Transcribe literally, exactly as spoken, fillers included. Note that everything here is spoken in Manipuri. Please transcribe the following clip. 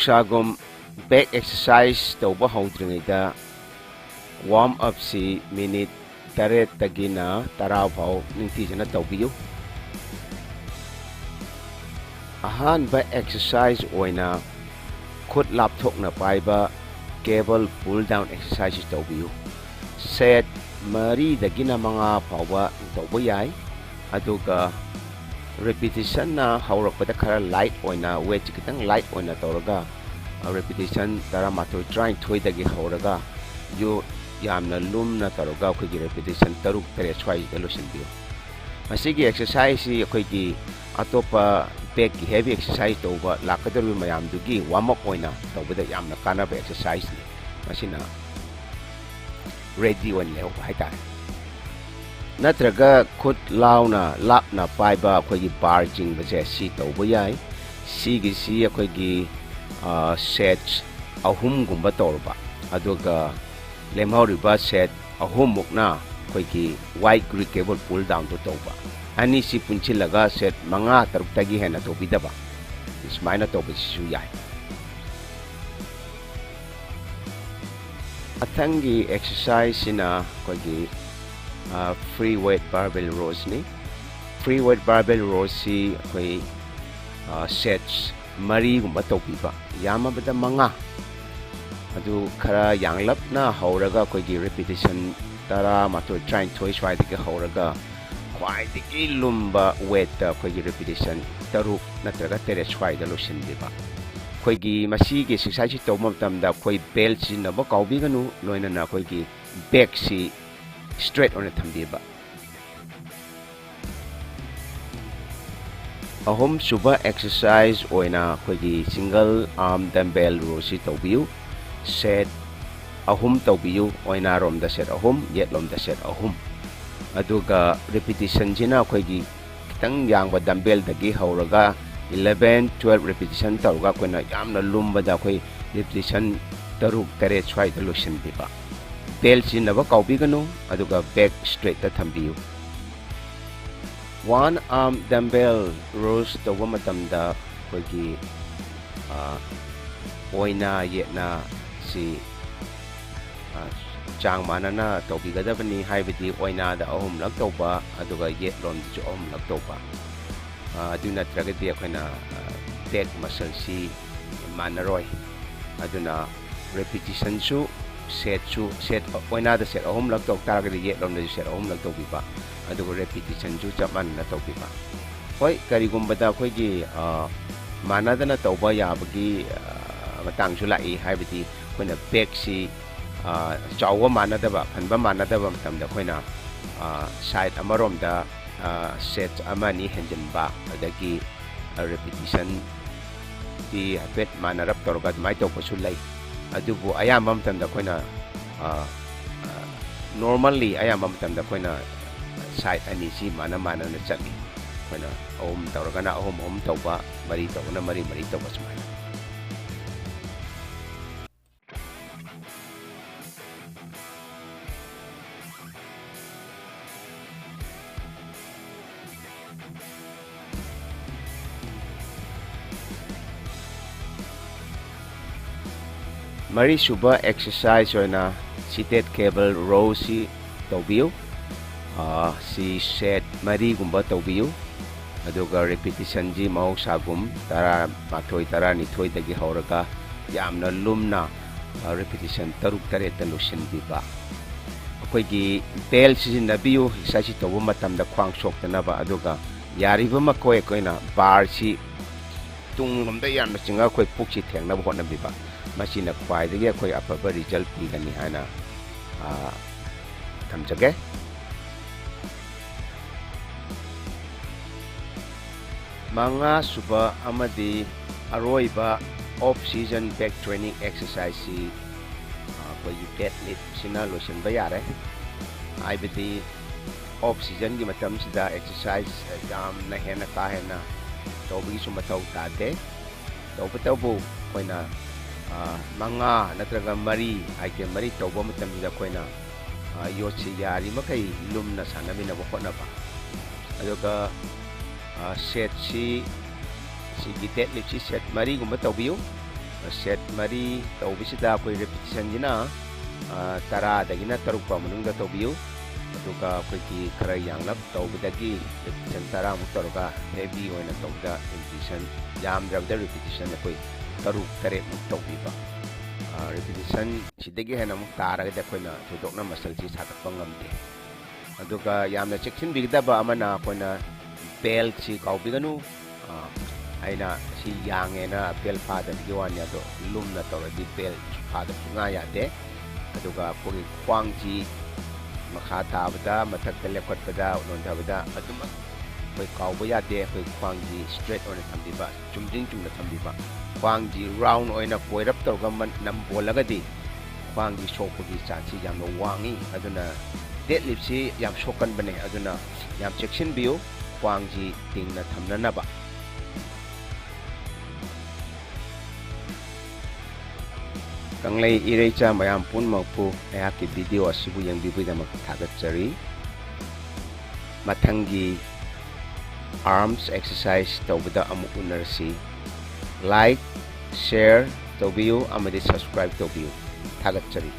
ꯁꯥꯒꯨꯝ back exercise ꯇꯧꯕ ꯍꯧꯗ꯭ꯔꯤꯉꯩꯗ warm up ꯁꯤ minute ꯇꯔꯦꯠꯇꯒꯤꯅ ꯇꯔꯥ ꯐꯥꯎ ꯅꯤꯡꯊꯤꯖꯅ ꯇꯧꯕꯤꯌꯨ꯫ ꯑꯍꯥꯟꯕ exercise ꯑꯣꯏꯅ ꯈꯨꯠ ꯂꯥꯞꯊꯣꯛꯅ ꯄꯥꯏꯕ cable pull down exercise ꯇꯧꯕꯤꯌꯨ꯫ Set ꯃꯔꯤꯗꯒꯤꯅ ꯃꯉꯥ ꯐꯥꯎꯕ ꯇꯧꯕ ꯌꯥꯏ꯫ ꯑꯗꯨꯒ repetition ꯅ ꯍꯧꯔꯛꯄꯗ ꯈꯔ light ꯑꯣꯏꯅ, weight ꯁꯤ ꯈꯤꯇꯪ light ꯑꯣꯏꯅ ꯇꯧꯔꯒ, repetition ꯇꯔꯥꯃꯥꯊꯣꯏ, ꯇꯔꯥꯅꯤꯊꯣꯏꯗꯒꯤ ꯍꯧꯔꯒ ꯌꯨ-, ꯌꯥꯝꯅ ꯂꯨꯝꯅ ꯇꯧꯔꯒ ꯑꯩꯈꯣꯏꯒꯤ repetition ꯇꯔꯨꯛ, ꯇꯔꯦꯠ ꯁ꯭ꯋꯥꯏꯁꯤꯗ ꯂꯣꯏꯁꯤꯟꯕꯤꯌꯨ꯫ ꯃꯁꯤꯒꯤ exercise ꯁꯤ ꯑꯩꯈꯣꯏꯒꯤ ꯑꯇꯣꯞꯄ back ꯀꯤ heavy exercise ꯇꯧꯕ ꯂꯥꯛꯀꯗꯧꯔꯤꯕ ꯃꯌꯥꯝꯗꯨꯒꯤ warm up ꯑꯣꯏꯅ ꯇꯧꯕꯗ ꯌꯥꯝꯅ ꯀꯥꯟꯅꯕ exercise ꯅꯤ꯫ ꯃꯁꯤꯅ ready ꯑꯣꯏꯅ ꯂꯩꯍꯧꯕ ꯍꯥꯏꯇꯥꯔꯦ꯫ ꯅꯠꯇ꯭ꯔꯒ ꯈꯨꯠ ꯂꯥꯎꯅ ꯂꯥꯞꯅ ꯄꯥꯏꯕ ꯑꯩꯈꯣꯏꯒꯤ bar ꯆꯤꯡꯕꯁꯦ ꯁꯤ ꯇꯧꯕ ꯌꯥꯏ꯫ ꯁꯤꯒꯤꯁꯤ ꯑꯩꯈꯣꯏꯒꯤ, ꯑ, sets ꯑꯍꯨꯝꯒꯨꯝꯕ ꯇꯧꯔꯕ, ꯑꯗꯨꯒ ꯂꯦꯝꯍꯧꯔꯤꯕ set ꯑꯍꯨꯝꯃꯨꯛꯅ ꯑꯩꯈꯣꯏꯒꯤ wide grip cable pull down ꯗꯨ ꯇꯧꯕ꯫ ꯑꯅꯤꯁꯤ ꯄꯨꯟꯁꯤꯜꯂꯒ set ꯃꯉꯥ ꯇꯔꯨꯛꯇꯒꯤ ꯍꯦꯟꯅ ꯇꯧꯕꯤꯗꯕ, ꯁꯨꯃꯥꯏꯅ ꯇꯧꯕꯁꯤꯁꯨ ꯌꯥꯏ꯫ ꯃꯊꯪꯒꯤ exercise ꯁꯤꯅ ꯑꯩꯈꯣꯏꯒꯤ, ꯑ, free weight barbell rows ꯅꯤ꯫ Free weight barbell rows ꯁꯤ ꯑꯩꯈꯣꯏ, ꯑ, sets ꯃꯔꯤꯒꯨꯝꯕ ꯇꯧꯕꯤꯕ, ꯌꯥꯝꯃꯕꯗ ꯃꯉꯥ꯫ ꯑꯗꯨ ꯈꯔ ꯌꯥꯡꯂꯞꯅ ꯍꯧꯔꯒ ꯑꯩꯈꯣꯏꯒꯤ repetition ꯇꯔꯥꯃꯥꯊꯣꯏ, ꯇꯔꯥꯅꯤꯊꯣꯏ ꯁ꯭ꯋꯥꯏꯗꯒꯤ ꯍꯧꯔꯒ ꯈ꯭ꯋꯥꯏꯗꯒꯤ ꯂꯨꯝꯕ weight ꯇ ꯑꯩꯈꯣꯏꯒꯤ repetition ꯇꯔꯨꯛ ꯅꯠꯇ꯭ꯔꯒ ꯇꯔꯦꯠ ꯁ꯭ꯋꯥꯏꯗ ꯂꯣꯏꯁꯤꯟꯕꯤꯕ꯫ ꯑꯩꯈꯣꯏꯒꯤ ꯃꯁꯤꯒꯤ exercise ꯁꯤ ꯇꯧꯕ ꯃꯇꯝꯗ ꯑꯩꯈꯣꯏ belt ꯁꯤꯖꯤꯟꯅꯕ ꯀꯥꯎꯕꯤꯒꯅꯨ, ꯂꯣꯏꯅꯅ ꯑꯩꯈꯣꯏꯒꯤ back ꯁꯤ straight ꯑꯣꯏꯅ ꯊꯝꯕꯤꯕ꯫ ꯑꯍꯨꯝꯁꯨꯕ exercise ꯑꯣꯏꯅ ꯑꯩꯈꯣꯏꯒꯤ single arm dumbbell row ꯁꯤ ꯇꯧꯕꯤꯌꯨ꯫ Set ꯑꯍꯨꯝ ꯇꯧꯕꯤꯌꯨ, ꯑꯣꯏꯅꯥꯔꯣꯝꯗ set ꯑꯍꯨꯝ, ꯌꯦꯠꯂꯣꯝꯗ set ꯑꯍꯨꯝ꯫ ꯑꯗꯨꯒ repetition ꯁꯤꯅ ꯑꯩꯈꯣꯏꯒꯤ ꯈꯤꯇꯪ ꯌꯥꯡꯕ dumbbell ꯗꯒꯤ ꯍꯧꯔꯒ eleven, twelve repetition ꯇꯧꯔꯒ ꯑꯩꯈꯣꯏꯅ ꯌꯥꯝꯅ ꯂꯨꯝꯕꯗ ꯑꯩꯈꯣꯏ repetition ꯇꯔꯨꯛ, ꯇꯔꯦꯠ ꯁ꯭ꯋꯥꯏꯗ ꯂꯣꯏꯁꯤꯟꯕꯤꯕ꯫ Belt ꯁꯤꯖꯤꯟꯅꯕ ꯀꯥꯎꯕꯤꯒꯅꯨ, ꯑꯗꯨꯒ back straight ꯇ ꯊꯝꯕꯤꯌꯨ꯫ One arm dumbbell rows ꯇꯧꯕ ꯃꯇꯝꯗ ꯑꯩꯈꯣꯏꯒꯤ, ꯑ, ꯑꯣꯏꯅꯥ ꯌꯦꯠꯅꯥ ꯁꯤ, ꯑ, ꯆꯥꯡ ꯃꯥꯟꯅꯅ ꯇꯧꯕꯤꯒꯗꯕꯅꯤ, ꯍꯥꯏꯕꯗꯤ ꯑꯣꯏꯅꯥꯗ ꯑꯍꯨꯝꯂꯛ ꯇꯧꯕ, ꯑꯗꯨꯒ ꯌꯦꯠꯂꯣꯝꯗꯁꯨ ꯑꯍꯨꯝꯂꯛ ꯇꯧꯕ꯫ ꯑ, ꯑꯗꯨ ꯅꯠꯇ꯭ꯔꯒꯗꯤ ꯑꯩꯈꯣꯏꯅ, ꯑ, back muscle ꯁꯤ ꯃꯥꯟꯅꯔꯣꯏ꯫ ꯑꯗꯨꯅ repetition ꯁꯨ, set ꯁꯨ, set, ꯑꯣꯏꯅꯥꯗ set ꯑꯍꯨꯝꯂꯛ ꯇꯧ ꯇꯥꯔꯒꯗꯤ ꯌꯦꯠꯂꯣꯝꯗꯁꯨ set ꯑꯍꯨꯝꯂꯛ ꯇꯧꯕꯤꯕ, ꯑꯗꯨꯒ repetition ꯁꯨ ꯆꯞ ꯃꯥꯟꯅꯅ ꯇꯧꯕꯤꯕ꯫ ꯍꯣꯏ, ꯀꯔꯤꯒꯨꯝꯕꯗ ꯑꯩꯈꯣꯏꯒꯤ, ꯑ, ꯃꯥꯟꯅꯗꯅ ꯇꯧꯕ ꯌꯥꯕꯒꯤ, ꯑ, ꯃꯇꯥꯡꯁꯨ ꯂꯥꯛꯏ, ꯍꯥꯏꯕꯗꯤ ꯑꯩꯈꯣꯏꯅ back ꯁꯤ, ꯑ, ꯆꯥꯎꯕ ꯃꯥꯟꯅꯗꯕ, ꯐꯟꯕ ꯃꯥꯟꯅꯗꯕ ꯃꯇꯝꯗ ꯑꯩꯈꯣꯏꯅ, ꯑ, side ꯑꯃꯔꯣꯝꯗ, ꯑ, set ꯑꯃ ꯑꯅꯤ ꯍꯦꯟꯖꯤꯟꯕ, ꯑꯗꯒꯤ, ꯑ, repetition ꯗꯤ ꯍꯥꯏꯐꯦꯠ ꯃꯥꯟꯅꯔꯞ ꯇꯧꯔꯒ ꯑꯗꯨꯃꯥꯏꯅ ꯇꯧꯕꯁꯨ ꯂꯩ꯫ ꯑꯗꯨꯕꯨ ꯑꯌꯥꯝꯕ ꯃꯇꯝꯗ ꯑꯩꯈꯣꯏꯅ, ꯑ, ꯑ, normally ꯑꯌꯥꯝꯕ ꯃꯇꯝꯗ ꯑꯩꯈꯣꯏꯅ side ꯑꯅꯤꯁꯤ ꯃꯥꯟꯅ ꯃꯥꯟꯅꯅ ꯆꯠꯂꯤ꯫ ꯑꯩꯈꯣꯏꯅ ꯑꯍꯨꯝ ꯇꯧꯔꯒꯅ ꯑꯍꯨꯝ ꯑꯍꯨꯝ ꯇꯧꯕ, ꯃꯔꯤ ꯇꯧꯔꯒꯅ ꯃꯔꯤ ꯃꯔꯤ ꯇꯧꯕ, ꯁꯨꯃꯥꯏꯅ꯫ ꯃꯔꯤꯁꯨꯕ exercise ꯑꯣꯏꯅ seated cable row ꯁꯤ ꯇꯧꯕꯤꯌꯨ꯫ ꯑ, ꯁꯤ set ꯃꯔꯤꯒꯨꯝꯕ ꯇꯧꯕꯤꯌꯨ꯫ ꯑꯗꯨꯒ repetition ꯁꯤ ꯃꯍꯧꯁꯥꯒꯨꯝ ꯇꯔꯥꯃꯥꯊꯣꯏ, ꯇꯔꯥꯅꯤꯊꯣꯏꯗꯒꯤ ꯍꯧꯔꯒ ꯌꯥꯝꯅ ꯂꯨꯝꯅ, ꯑ, repetition ꯇꯔꯨꯛ ꯇꯔꯦꯠꯇ ꯂꯣꯏꯁꯤꯟꯕꯤꯕ꯫ ꯑꯩꯈꯣꯏꯒꯤ belt ꯁꯤꯖꯤꯟꯅꯕꯤꯌꯨ exercise ꯁꯤ ꯇꯧꯕ ꯃꯇꯝꯗ ꯈ꯭ꯋꯥꯡ ꯁꯣꯛꯇꯅꯕ, ꯑꯗꯨꯒ ꯌꯥꯔꯤꯕ ꯃꯈꯩ ꯑꯩꯈꯣꯏꯅ bar ꯁꯤ ꯇꯨꯡꯂꯣꯝꯗ ꯌꯥꯝꯅ ꯆꯤꯡꯉꯒ ꯑꯩꯈꯣꯏ ꯄꯨꯛꯁꯤ ꯊꯦꯡꯅꯕ ꯍꯣꯠꯅꯕꯤꯕ, ꯃꯁꯤꯅ ꯈ꯭ꯋꯥꯏꯗꯒꯤ ꯑꯩꯈꯣꯏ ꯑꯐꯕ result ꯄꯤꯒꯅꯤ ꯍꯥꯏꯅ, ꯑ, ꯊꯝꯖꯒꯦ꯫ ꯃꯉꯥꯁꯨꯕ ꯑꯃꯗꯤ ꯑꯔꯣꯏꯕ off season back training exercise ꯁꯤ, ꯑ, ꯑꯩꯈꯣꯏꯒꯤ deadlift ꯁꯤꯅ ꯂꯣꯏꯁꯤꯟꯕ ꯌꯥꯔꯦ꯫ ꯍꯥꯏꯕꯗꯤ off season ꯒꯤ ꯃꯇꯝꯁꯤꯗ exercise ꯌꯥꯝꯅ ꯍꯦꯟꯅ ꯀꯥ ꯍꯦꯟꯅ ꯇꯧꯕꯒꯤꯁꯨ ꯃꯊꯧ ꯇꯥꯗꯦ꯫ ꯇꯧꯕꯇꯕꯨ ꯑꯩꯈꯣꯏꯅ, ꯑ, ꯃꯉꯥ ꯅꯠꯇ꯭ꯔꯒ ꯃꯔꯤ, item ꯃꯔꯤ ꯇꯧꯕ ꯃꯇꯝꯁꯤꯗ ꯑꯩꯈꯣꯏꯅ, ꯑ, ꯌꯣꯠꯁꯤ ꯌꯥꯔꯤꯃꯈꯩ ꯂꯨꯝꯅ ꯁꯥꯟꯅꯃꯤꯟꯅꯕ ꯍꯣꯠꯅꯕ꯫ ꯑꯗꯨꯒ, ꯑ, set ꯁꯤ, ꯁꯤꯒꯤ deadlift ꯁꯤ set ꯃꯔꯤꯒꯨꯝꯕ ꯇꯧꯕꯤꯌꯨ꯫ ꯁꯦꯠ ꯃꯔꯤ ꯇꯧꯕꯁꯤꯗ ꯑꯩꯈꯣꯏ ꯔꯤꯄꯤꯇꯤꯁꯟꯁꯤꯅ ꯇꯔꯥꯗꯒꯤꯅ ꯇꯔꯨꯛ ꯐꯥꯎ ꯃꯅꯨꯡꯗ ꯇꯧꯕꯤꯌꯨ꯫ ꯑꯗꯨꯒ ꯑꯩꯈꯣꯏꯒꯤ ꯈꯔ ꯌꯥꯡꯂꯞ ꯇꯧꯕꯗꯒꯤ ꯔꯤꯄꯤꯇꯤꯁꯟ ꯇꯔꯥꯃꯨꯛ ꯇꯧꯔꯒ ꯍꯦꯚꯤ ꯑꯣꯏꯅ ꯇꯧꯕꯗ ꯔꯤꯄꯤꯇꯤꯁꯟ ꯌꯥꯝꯗ꯭ꯔꯕꯗ ꯔꯤꯄꯤꯇꯤꯁꯟ ꯑꯩꯈꯣꯏ ꯇꯔꯨꯛ ꯇꯔꯦꯠꯃꯨꯛ ꯇꯧꯕꯤꯕ꯫ ꯔꯤꯄꯤꯇꯤꯁꯟ ꯁꯤꯗꯒꯤ ꯍꯦꯟꯅ ꯑꯃꯨꯛ ꯇꯥꯔꯒꯗꯤ ꯑꯩꯈꯣꯏꯅ ꯊꯣꯏꯗꯣꯛꯅ ꯃꯁꯜꯁꯤ ꯁꯥꯒꯠꯄ ꯉꯝꯗꯦ꯫ ꯑꯗꯨꯒ ꯌꯥꯝꯅ ꯆꯦꯛꯁꯤꯟꯕꯤꯒꯗꯕ ꯑꯃꯅ ꯑꯩꯈꯣꯏꯅ ꯕꯦꯜꯁꯤ ꯀꯥꯎꯕꯤꯒꯅꯨ꯫ ꯑꯩꯅ ꯁꯤ ꯌꯥꯡꯉꯦꯅ ꯕꯦꯜ ꯐꯥꯗꯕꯒꯤ ꯋꯥꯅꯤ, ꯑꯗꯣ ꯂꯨꯝꯅ ꯇꯧꯔꯗꯤ ꯕꯦꯜ ꯐꯥꯗꯕ ꯁꯨꯡꯌꯥ ꯌꯥꯗꯦ꯫ ꯑꯗꯨꯒ ꯑꯩꯈꯣꯏꯒꯤ ꯈ꯭ꯋꯥꯡꯁꯤ ꯃꯈꯥ ꯇꯥꯕꯗ, ꯃꯊꯛꯇ ꯂꯦꯞꯈꯠꯄꯗ, ꯅꯣꯟꯊꯕꯗ ꯑꯗꯨꯃꯛ ꯑꯩꯈꯣꯏ ꯀꯥꯎꯕ ꯌꯥꯗꯦ꯫ ꯑꯩꯈꯣꯏ ꯈ꯭ꯋꯥꯡꯁꯤ ꯁ꯭ꯇ꯭ꯔꯦꯠ ꯑꯣꯏꯅ ꯊꯝꯕꯤꯕ, ꯆꯨꯝꯗ꯭ꯔꯤꯡ ꯆꯨꯝꯅ ꯊꯝꯕꯤꯕ꯫ ꯈ꯭ꯋꯥꯡꯁꯤ ꯔꯥꯎꯟ ꯑꯣꯏꯅ ꯀꯣꯏꯔꯞ ꯇꯧꯔꯒ ꯃꯟ-, ꯅꯝꯕꯣꯜꯂꯒꯗꯤ ꯈ꯭ꯋꯥꯡꯁꯤ ꯁꯣꯛꯄꯒꯤ ꯆꯥꯟꯁꯁꯤ ꯌꯥꯝꯅ ꯋꯥꯡꯉꯤ꯫ ꯑꯗꯨꯅ ꯗꯦꯗꯂꯤꯐꯁꯤ ꯌꯥꯝ ꯁꯣꯛꯀꯟꯕꯅꯦ꯫ ꯑꯗꯨꯅ ꯌꯥꯝ ꯆꯦꯛꯁꯤꯟꯕꯤꯌꯨ, ꯈ꯭ꯋꯥꯡꯁꯤ ꯇꯤꯡꯅ ꯊꯝꯅꯅꯕ꯫ ꯀꯪꯂꯩ ꯏꯔꯩꯆꯥ ꯃꯌꯥꯝ ꯄꯨꯝꯅꯃꯛꯄꯨ ꯑꯩꯍꯥꯛꯀꯤ ꯚꯤꯗꯤꯑꯣ ꯑꯁꯤꯕꯨ ꯌꯦꯡꯕꯤꯕꯒꯤꯗꯃꯛ ꯊꯥꯒꯠꯆꯔꯤ꯫ ꯃꯊꯪꯒꯤ ꯑꯥꯔꯝꯁ ꯑꯦꯛꯁꯔꯁꯥꯏꯁ ꯇꯧꯕꯗ ꯑꯃꯨꯛ ꯎꯅꯔꯁꯤ꯫ ꯂꯥꯏꯛ, ꯁꯦꯌꯔ ꯇꯧꯕꯤꯌꯨ ꯑꯃꯗꯤ ꯁꯕꯁꯀ꯭ꯔꯥꯏꯕ ꯇꯧꯕꯤꯌꯨ꯫ ꯊꯥꯒꯠꯆꯔꯤ꯫